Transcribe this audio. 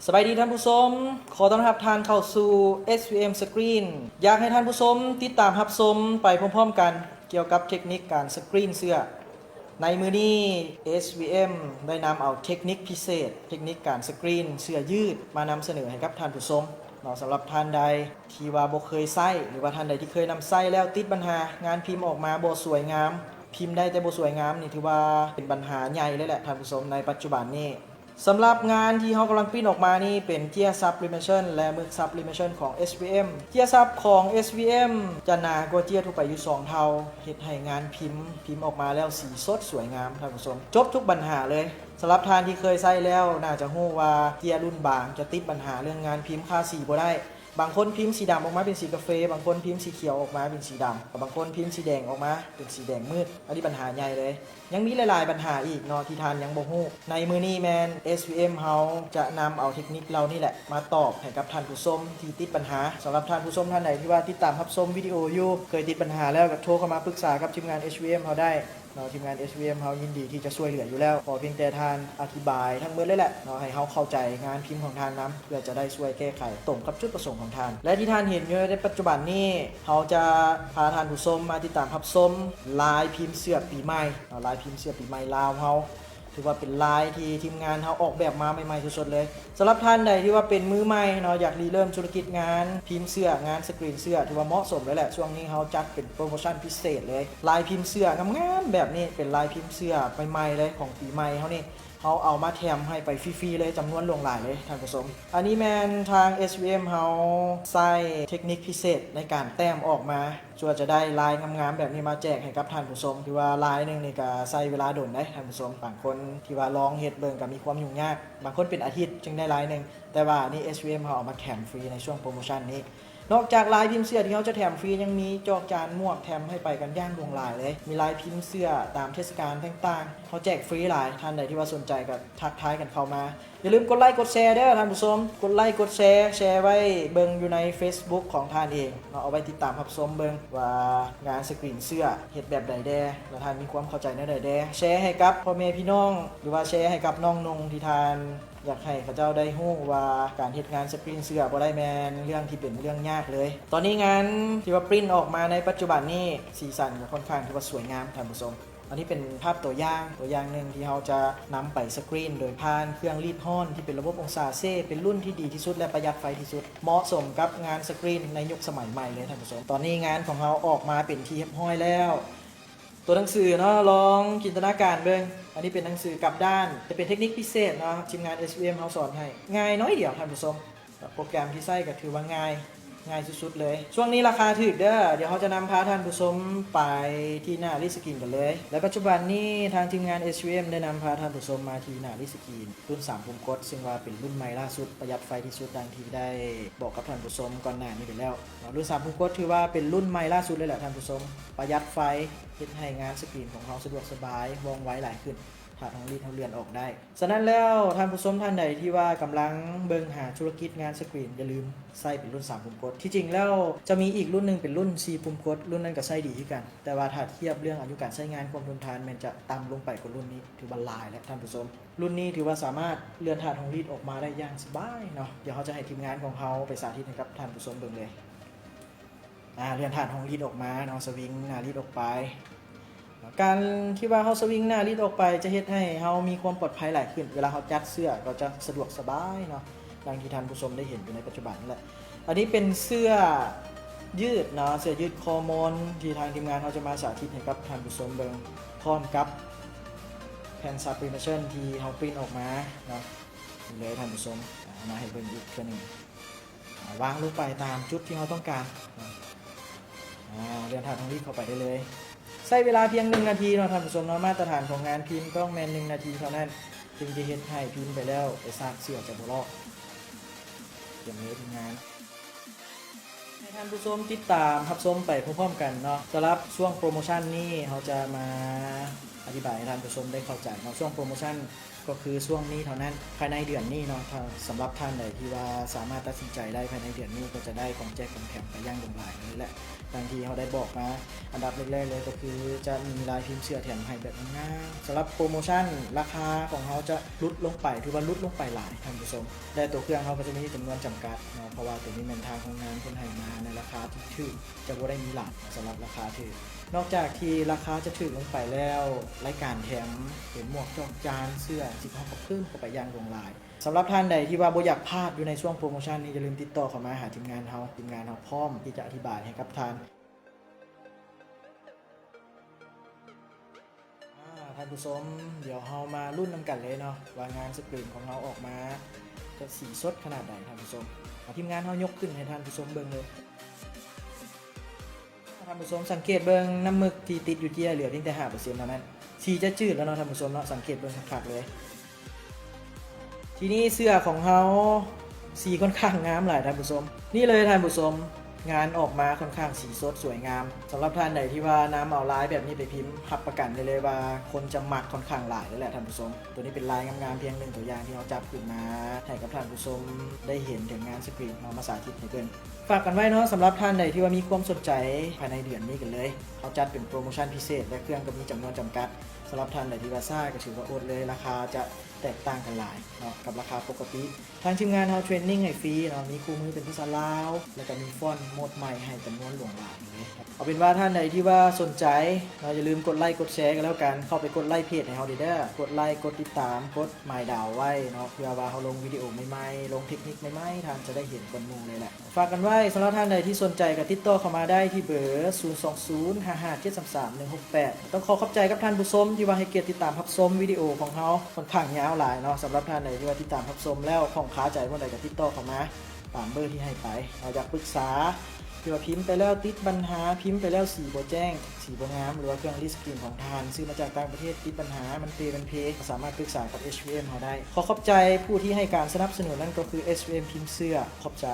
ສະບາຍດີທ່ານຜູ້ຊົມ, ຂໍຕ້ອນຮັບທ່ານເຂົ້າສູ່ ເອສວີເອັມ Screen. ຢາກໃຫ້ທ່ານຜູ້ຊົມຕິດຕາມຮັບຊົມໄປພ້ອມໆກັນ ກ່ຽວກັບເທັກນິກການສະກຣີນເສື້ອ. ໃນມື້ນີ້ ເອສວີເອັມ ໄດ້ນຳເອົາເທັກນິກພິເສດ, ເທັກນິກການສະກຣີນເສື້ອຍືດມານຳສະເໜີໃຫ້ກັບທ່ານຜູ້ຊົມເນາະ. ສຳລັບທ່ານໃດທີ່ວ່າບໍ່ເຄີຍໃຊ້ ຫຼືວ່າທ່ານໃດທີ່ເຄີຍນຳໃຊ້ແລ້ວຕິດບັນຫາງານພິມອອກມາບໍ່ສວຍງາມ, ພິມໄດ້ແຕ່ບໍ່ສວຍງາມ ນີ້ຖືວ່າເປັນບັນຫາໃຫຍ່ເລີຍແຫຼະທ່ານຜູ້ຊົມ ໃນປັດຈຸບັນນີ້. ສຳລັບງານທີ່ເຮົາກຳລັງປຣິ້ນອອກມານີ້ເປັນເຈ້ຍຊັບລິເມຊັນ ແລະ ໝຶກຊັບລິເມຊັນຂອງ ເອສວີເອັມ. ເຈ້ຍຊັບຂອງ ເອສວີເອັມ ຈະໜາກວ່າເຈ້ຍທົ່ວໄປຢູ່ສອງເທົ່າ, ເຮັດໃຫ້ງານພິມ, ພິມອອກມາແລ້ວສີສົດສວຍງາມທ່ານຜູ້ຊົມ, ຈົບທຸກບັນຫາເລີຍ. ສຳລັບທ່ານທີ່ເຄີຍໃຊ້ແລ້ວ ໜ້າຈະຮູ້ວ່າເຈ້ຍລຸ້ນບາງຈະຕິດບັນຫາເລື່ອງງານພິມຄາສີບໍ່ໄດ້. ບາງຄົນພິມສີດຳອອກມາເປັນສີກາເຟ, ບາງຄົນພິມສີຂຽວອອກມາເປັນສີດຳ, ບາງຄົນພິມສີແດງອອກມາເປັນສີແດງມືດ. ອັນນີ້ບັນຫາໃຫຍ່ເລີຍ. ຍັງມີຫຼາຍໆບັນຫາອີກເນາະທີ່ທ່ານຍັງບໍ່ຮູ້. ໃນມື້ນີ້ແມ່ນ ເອສວີເອັມ ເຮົາຈະນຳເອົາເທັກນິກເຫຼົ່ານີ້ແຫຼະມາຕອບໃຫ້ກັບທ່ານຜູ້ຊົມທີ່ຕິດບັນຫາ. ສຳລັບທ່ານຜູ້ຊົມທ່ານໃດທີ່ວ່າຕິດຕາມຮັບຊົມວິດີໂອຢູ່, ເຄີຍຕິດບັນຫາແລ້ວກໍໂທເຂົ້າມາປຶກສາກັບທີມງານ ເອສວີເອັມ ເຮົາໄດ້ເນາະ. ທີມງານ ເອສວີເອັມ ເຮົາຍິນດີທີ່ຈະຊ່ວຍເຫຼືອຢູ່ແລ້ວ. ຂໍພຽງແຕ່ທ່ານອະທິບາຍທັງໝົດເລີຍແຫຼະເນາະ, ໃຫ້ເຮົາເຂົ້າໃຈງານພິມຂອງທ່ານນຳ ເພື່ອຈະໄດ້ຊ່ວຍແກ້ໄຂຕົງກັບຈຸດປະສົງຂອງທ່ານ. ແລະ ທີ່ທ່ານເຫັນຢູ່ໃນປັດຈຸບັນນີ້ ເຮົາຈະພາທ່ານຜູ້ຊົມມາຕິດຕາມຮັບຊົມລາຍພິມເສື້ອປີໃໝ່ເນາະ, ລາຍພິມເສື້ອປີໃໝ່ລາວເຮົາ. ຖືວ່າເປັນລາຍທີ່ທີມງານເຮົາອອກແບບມາໃໝ່ໆສົດໆເລີຍ. ສຳລັບທ່ານໃດທີ່ວ່າເປັນມືໃໝ່ເນາະ, ຢາກລິເລີ່ມທຸລະກິດງານພິມເສື້ອ, ງານສະກຣີນເສື້ອ, ຖືວ່າເໝາະສົມເລີຍແຫຼະ. ຊ່ວງນີ້ເຮົາຈັດເປັນໂປຣໂມຊັນພິເສດເລີຍ. ລາຍພິມເສື້ອງາມໆແບບນີ້ ເປັນລາຍພິມເສື້ອໃໝ່ໆເລີຍຂອງປີໃໝ່ເຮົານີ້. ເຮົາເອົາມາແຖມໃຫ້ໄປຟຣີໆເລີຍ, ຈຳນວນຫຼວງຫຼາຍເລີຍທ່ານຜູ້ຊົມ. ອັນນີ້ແມ່ນທາງ ເອສວີເອັມ ເຮົາໃຊ້ເທັກນິກພິເສດໃນການແຕ້ມອອກມາ ເພື່ອຈະໄດ້ລາຍງາມໆແບບນີ້ມາແຈກໃຫ້ກັບທ່ານຜູ້ຊົມ. ຖືວ່າລາຍໜຶ່ງນີ້ກໍໃຊ້ເວລາດົນເດ້ທ່ານຜູ້ຊົມ. ບາງຄົນທີ່ວ່າລອງເຮັດເບິ່ງກໍມີຄວາມຫຍຸ້ງຍາກ, ບາງຄົນເປັນອາທິດຈຶ່ງໄດ້ລາຍໜຶ່ງ, ແຕ່ວ່ານີ້ ເອສວີເອັມ ເຮົາເອົາມາແຖມຟຣີໃນຊ່ວງໂປຣໂມຊັນນີ້. ນອກຈາກລາຍພິມເສື້ອທີ່ເຮົາຈະແຖມຟຣີ ຍັງມີຈອກຈານ, ໝວກ ແຖມໃຫ້ໄປກັນຢ່າງຫຼວງຫຼາຍເລີຍ. ມີລາຍພິມເສື້ອຕາມເທດສະການຕ່າງໆ ເຮົາແຈກຟຣີຫຼາຍ. ທ່ານໃດທີ່ວ່າສົນໃຈກໍທັກທາຍກັນເຂົ້າມາ. ຢ່າລືມກົດໄລກົດແຊເດີທ່ານຜູ້ຊົມ, ກົດໄລກົດແຊ, ແຊໄວ້ເບິ່ງຢູ່ໃນເຟສບຸກຂອງທ່ານເອງເນາະ, ເອົາໄວ້ຕິດຕາມຮັບຊົມເບິ່ງວ່າງານສະກຣີນເສື້ອເຮັດແບບໃດແດ່ ແລະ ທ່ານມີຄວາມເຂົ້າໃຈແນວໃດແດ່. ແຊໃຫ້ກັບພໍ່ແມ່ພີ່ນ້ອງ ຫຼືວ່າແຊໃຫ້ກັບນ້ອງນຸ່ງທີ່ທ່ານ ຢາກໃຫ້ເຂົາເຈົ້າໄດ້ຮູ້ວ່າການເຮັດງານສະກຣີນເສື້ອບໍ່ໄດ້ແມ່ນເລື່ອງທີ່ເປັນເລື່ອງຍາກເລີຍ. ຕອນນີ້ງານທີ່ວ່າປຣິ້ນອອກມາໃນປັດຈຸບັນນີ້ ສີສັນກໍຄ່ອນຂ້າງທີ່ວ່າສວຍງາມທ່ານຜູ້ຊົມ. ອັນນີ້ເປັນພາບຕົວຢ່າງ, ຕົວຢ່າງໜຶ່ງທີ່ເຮົາຈະນຳໄປສະກຣີນໂດຍຜ່ານເຄື່ອງລີດຮ້ອນທີ່ເປັນລະບົບອົງສາເຊ, ເປັນລຸ້ນທີ່ດີທີ່ສຸດ ແລະ ປະຢັດໄຟທີ່ສຸດ, ເໝາະສົມກັບງານສະກຣີນໃນຍຸກສະໄໝໃໝ່ເລີຍທ່ານຜູ້ຊົມ. ຕອນນີ້ງານຂອງເຮົາອອກມາເປັນທີ່ຮຽບຮ້ອຍແລ້ວ. ຕົວໜັງສືເນາະ, ລອງຈິນຕະນາການເບິ່ງ. ອັນນີ້ເປັນໜັງສືກັບດ້ານ, ຈະເປັນເທັກນິກພິເສດເນາະ, ທີມງານ ເອສວີເອັມ ເຮົາສອນໃຫ້. ງ່າຍໜ້ອຍດຽວທ່ານຜູ້ຊົມ, ໂປຣແກຣມທີ່ໃຊ້ກໍຖືວ່າງ່າຍ, ງ່າຍສຸດໆເລີຍ. ຊ່ວງນີ້ລາຄາຖືກເດີ. ດຽວເຮົາຈະນຳພາທ່ານຜູ້ຊົມໄປທີ່ໜ້າລີດສະກຣີນກັນເລີຍ. ແລະ ປັດຈຸບັນນີ້ທາງທີມງານ ເອສວີເອັມ ໄດ້ນຳພາທ່ານຜູ້ຊົມມາທີ່ໜ້າລີດສະກຣີນລຸ້ນສາມປຸ່ມກົດ, ຊຶ່ງວ່າເປັນລຸ້ນໃໝ່ລ່າສຸດ, ປະຢັດໄຟທີ່ສຸດ, ດັ່ງທີ່ໄດ້ບອກກັບທ່ານຜູ້ຊົມກ່ອນໜ້ານີ້ໄປແລ້ວເນາະ. ລຸ້ນສາມປຸ່ມກົດຖືວ່າເປັນລຸ້ນໃໝ່ລ່າສຸດເລີຍແຫຼະທ່ານຜູ້ຊົມ, ປະຢັດໄຟ, ເຮັດໃຫ້ງານສະກຣີນຂອງເຮົາສະດວກສະບາຍ, ວ່ອງໄວຫຼາຍຂຶ້ນ. ຖ້າເຮົາລີດເຮົາເລື່ອນອອກໄດ້. ສະນັ້ນແລ້ວ ທ່ານຜູ້ຊົມທ່ານໃດທີ່ວ່າກຳລັງເບິ່ງຫາທຸລະກິດງານສະກຣີນ, ຢ່າລືມໃຊ້ເປັນລຸ້ນສາມປຸ່ມກົດ. ທີ່ຈິງແລ້ວຈະມີອີກລຸ້ນໜຶ່ງເປັນລຸ້ນສີ່ປຸ່ມກົດ, ລຸ້ນນັ້ນກໍໃຊ້ດີຄືກັນ, ແຕ່ວ່າຖ້າທຽບເລື່ອງອາຍຸການໃຊ້ງານ, ຄວາມທົນທານແມ່ນຈະຕ່ຳລົງໄປກວ່າລຸ້ນນີ້, ຖືວ່າຫຼາຍແລ້ວທ່ານຜູ້ຊົມ. ລຸ້ນນີ້ຖືວ່າສາມາດເລື່ອນຖາດຮອງລີດອອກມາໄດ້ຢ່າງສະບາຍເນາະ. ດຽວເຮົາຈະໃຫ້ທີມງານຂອງເຮົາໄປສາທິດໃຫ້ກັບທ່ານຜູ້ຊົມເບິ່ງເລີຍ. ອ່າ ເລື່ອນຖາດຮອງລີດອອກມາເນາະ, ສະວິງໜ້າລີດອອກໄປ. ການທີ່ວ່າເຮົາສະວິງໜ້າລີດອອກໄປ ຈະເຮັດໃຫ້ເຮົາມີຄວາມປອດໄພຫຼາຍຂຶ້ນ, ເວລາເຮົາຈັດເສື້ອກໍຈະສະດວກສະບາຍເນາະ, ດັ່ງທີ່ທ່ານຜູ້ຊົມໄດ້ເຫັນຢູ່ໃນປັດຈຸບັນນີ້ແຫຼະ. ອັນນີ້ເປັນເສື້ອຍືດເນາະ, ເສື້ອຍືດຄໍມອນ ທີ່ທາງທີມງານເຮົາຈະມາສາທິດໃຫ້ກັບທ່ານຜູ້ຊົມເບິ່ງ ພ້ອມກັບແຜ່ນຊັບລິເມຊັນທີ່ເຮົາປຣິ້ນອອກມາເນາະ. ນີ້ເລີຍທ່ານຜູ້ຊົມ, ເອົາມາໃຫ້ເບິ່ງອີກເທື່ອໜຶ່ງ. ອາ ວາງລົງໄປຕາມຈຸດທີ່ເຮົາຕ້ອງການ. ອາ ເລື່ອນຖາດຮອງລີດເຂົ້າໄປໄດ້ເລີຍ. ໃຊ້ເວລາພຽງໜຶ່ງນາທີເນາະທ່ານຜູ້ຊົມເນາະ, ມາດຕະຖານຂອງງານພິມຕ້ອງແມ່ນໜຶ່ງນາທີເທົ່ານັ້ນ, ຈຶ່ງຈະເຮັດໃຫ້ພິມໄປແລ້ວໄປຊາກເສື້ອຈະບໍ່ລອກ. ຕຽມເລີຍທີມງານ. ໃຫ້ທ່ານຜູ້ຊົມຕິດຕາມຮັບຊົມໄປພ້ອມໆກັນເນາະ. ສຳລັບຊ່ວງໂປຣໂມຊັນນີ້ ເຮົາຈະມາອະທິບາຍໃຫ້ທ່ານຜູ້ຊົມໄດ້ເຂົ້າໃຈເນາະ. ຊ່ວງໂປຣໂມຊັນ ກໍຄືຊ່ວງນີ້ເທົ່ານັ້ນ ພາຍໃນເດືອນນີ້ເນາະ. ຖ້າສຳລັບທ່ານໃດທີ່ວ່າສາມາດຕັດສິນໃຈໄດ້ພາຍໃນເດືອນນີ້ ກໍຈະໄດ້ຂອງແຈກຂອງແຖມໄປຢ່າງຫຼວງຫຼາຍເລີຍແຫຼະ. ດັ່ງທີ່ເຮົາໄດ້ບອກມາອັນດັບແລກໆເລີຍ ກໍຄືຈະມີລາຍພິມເສື້ອແຖມໃຫ້ແບບງາມໆ. ສຳລັບໂປຣໂມຊັນ ລາຄາຂອງເຮົາຈະຫຼຸດລົງໄປ ຖືວ່າຫຼຸດລົງໄປຫຼາຍທ່ານຜູ້ຊົມ ແລະ ຕົວເຄື່ອງເຮົາກໍຈະມີຈຳນວນຈຳກັດເນາະ ເພາະວ່າຕົວນີ້ແມ່ນທາງໂຮງງານເພິ່ນໃຫ້ມາໃນລາຄາທີ່ຖືກ ຈະບໍ່ໄດ້ມີຫຼາຍສຳລັບລາຄາຖືກ. ນອກຈາກທີ່ລາຄາຈະຖືກລົງໄປແລ້ວ ລາຍການແຖມເປັນໝວກຈອກຈານ ເສື້ອ ຊິເຮົາກໍເພີ່ມເຂົ້າໄປຢ່າງຫຼວງຫຼາຍ. ສຳລັບທ່ານໃດທີ່ວ່າບໍ່ຢາກພາດຢູ່ໃນຊ່ວງໂປຣໂມຊັນນີ້ ຢ່າລືມຕິດຕໍ່ເຂົ້າມາຫາທີມງານເຮົາ. ທີມງານເຮົາພ້ອມທີ່ຈະອະທິບາຍໃຫ້ກັບທ່ານ. ອາ ທ່ານຜູ້ຊົມ ດຽວເຮົາມາລຸ້ນນຳກັນເລີຍເນາະ ວ່າງານສະກຣີນຂອງເຮົາອອກມາຈະສີສົດຂະໜາດໃດທ່ານຜູ້ຊົມ. ທີມງານເຮົາຍົກຂຶ້ນໃຫ້ທ່ານຜູ້ຊົມເບິ່ງເລີຍ. ທ່ານຜູ້ຊົມສັງເກດເບິ່ງນ້ຳໝຶກທີ່ຕິດຢູ່ເຈ້ຍ ເຫຼືອພຽງແຕ່ຫ້າເປີເຊັນເທົ່ານັ້ນ. ສີຈະຈືດແລ້ວເນາະທ່ານຜູ້ຊົມເນາະ ສັງເກດເບິ່ງຄັກໆເລີຍ. ທີນີ້ເສື້ອຂອງເຮົາ ສີຂ້ອນຂ້າງງາມຫຼາຍທ່ານຜູ້ຊົມ. ນີ້ເລີຍທ່ານຜູ້ຊົມ ງານອອກມາຂ້ອນຂ້າງສີສົດສວຍງາມ. ສຳລັບທ່ານໃດທີ່ວ່ານຳເອົາລາຍແບບນີ້ໄປພິມ ຮັບປະກັນໄດ້ເລີຍວ່າຄົນຈະມັກຂ້ອນຂ້າງຫຼາຍເລີຍແຫຼະທ່ານຜູ້ຊົມ. ຕົວນີ້ເປັນລາຍງາມໆພຽງໜຶ່ງຕົວຢ່າງທີ່ເຮົາຈັດຂຶ້ນມາໃຫ້ກັບທ່ານຜູ້ຊົມໄດ້ເຫັນເຖິງງານສະກຣີນເຮົາມາສາທິດໃຫ້ເບິ່ງ. ຝາກກັນໄວ້ເນາະ ສຳລັບທ່ານໃດທີ່ວ່າມີຄວາມສົນໃຈ ພາຍໃນເດືອນນີ້ກັນເລີຍ ເຮົາຈັດເປັນໂປຣໂມຊັນພິເສດ ແລະ ເຄື່ອງກໍມີຈຳນວນຈຳກັດ. ສຳລັບທ່ານໃດທີ່ວ່າຊ້າກໍຖືວ່າອົດເລີຍ ລາຄາຈະແຕກຕ່າງກັນຫຼາຍເນາະກັບລາຄາປົກກະຕິ. ທາງທີມງານເຮົາເທຣນນິງໃຫ້ຟຣີເນາະ ມີຄູ່ມືເປັນພາສາລາວ ແລ້ວກໍມີຟອນໂໝດໃໝ່ໃຫ້ຈຳນວນຫຼວງຫຼາຍເລີຍ. ເອົາເປັນວ່າທ່ານໃດທີ່ວ່າສົນໃຈເນາະ ຢ່າລືມກົດໄລກົດແຊກັນແລ້ວກັນ ເຂົ້າໄປກົດໄລເພຈໃຫ້ເຮົາເດີ ກົດໄລ ກົດຕິດຕາມ ກົດໝາຍດາວໄວ້ເນາະ ເພື່ອວ່າເຮົາລົງວິດີໂອໃໝ່ໆ ລົງເທັກນິກໃໝ່ໆ ທ່ານຈະໄດ້ເຫັນກ່ອນໝູ່ເລີຍແຫຼະ. ຝາກກັນໄວ້ ສຳລັບທ່ານໃດທີ່ສົນໃຈກໍຕິດຕໍ່ເຂົ້າມາໄດ້ທີ່ເບີ ສູນສອງສູນ ຫ້າຫ້າເຈັດສາມສາມ ໜຶ່ງຫົກແປດ. ຕ້ອງຂໍຂອບໃຈກັບທ່ານຜູ້ຊົມທີ່ວ່າໃຫ້ກຽດຕິດຕາມຮັບຊົມວິດີໂອຂອງເຮົາຂ້ອນຂ້າງຍາວຫຼາຍເນາະ. ສຳລັບທ່ານໃດທີ່ວ່າຕິດຕາມຮັບຊົມແລ້ວຂ້ອງຄາໃຈບ່ອນໃດກໍຕິດຕໍ່ເຂົ້າມາຕາມເບີທີ່ໃຫ້ໄປ. ເຮົາຢາກປຶກສາທີ່ວ່າພິມໄປແລ້ວຕິດບັນຫາ ພິມໄປແລ້ວສີບໍ່ແຈ້ງ ສີບໍ່ງາມ ຫຼືວ່າເຄື່ອງຣີສະກຣີນຂອງທ່ານຊື້ມາຈາກຕ່າງປະເທດຕິດບັນຫາ ມັນເປມັນເພ ກໍສາມາດປຶກສາກັບ ເອັດ ເອັສ ວີ ເອັມ ເຮົາໄດ້. ຂໍຂອບໃຈຜູ້ທີ່ໃຫ້ການສະໜັບສະໜູນນັ້ນກໍຄື ເອັດ ເອັສ ວີ ເອັມ ພິມເສື້ອ. ຂອບໃຈ.